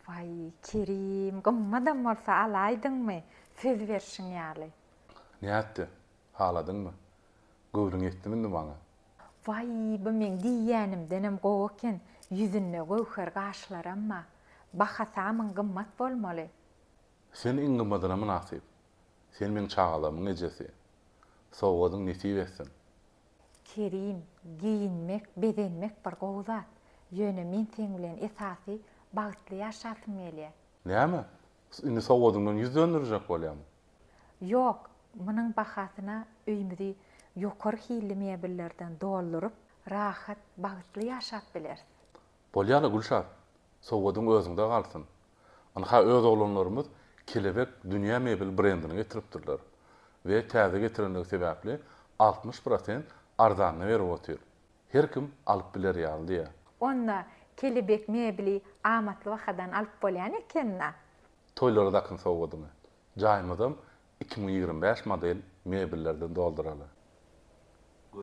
Waý, Kerim, gymmadam bolsa alaýdyňmy, söz berşiň ýaly. Nätdi? Haladyňmy? Göwnüň ýetdimi indi maňa? Waý, bu meň diýýänimdenem gowy eken, ýüzünde göwher gaşlaram bar. Bahasamyň gymmat bolmaly. Sen iň gymmadyna mynasyp. Sen meň çagalarymyň ejesi. Sowgadyň nesip etsin. Kerim, geýinmek, bezenmek bir gowy zat. Ýöne men seň bilen esasy bagtly ýaşasym gelýär. Näme? Indi sowgadyňdan ýüz döndürjek bolýaň? Ýok, munuň bahasyna öýümizi ýokary hilli mebellerden dolduryp, rahat, bagtly ýaşap bileris. Bolýa-la, Gülşat, sowgadyň özüňde galsyn. Ynha, öz oglanlarymyz Kelebek dünýä mebel brendini getiripdirler we täze getirenligi sebäpli 60 prosent arzanyna berip otyr. Her kim alyp biler ýaly diýýär. Onda Kelebek mebeli amatly bahadan alyp bolýan eken-dä. Toýlara dakyn sowgadyňy. Jaýymyzam 2025 model mebellerden dolduraly.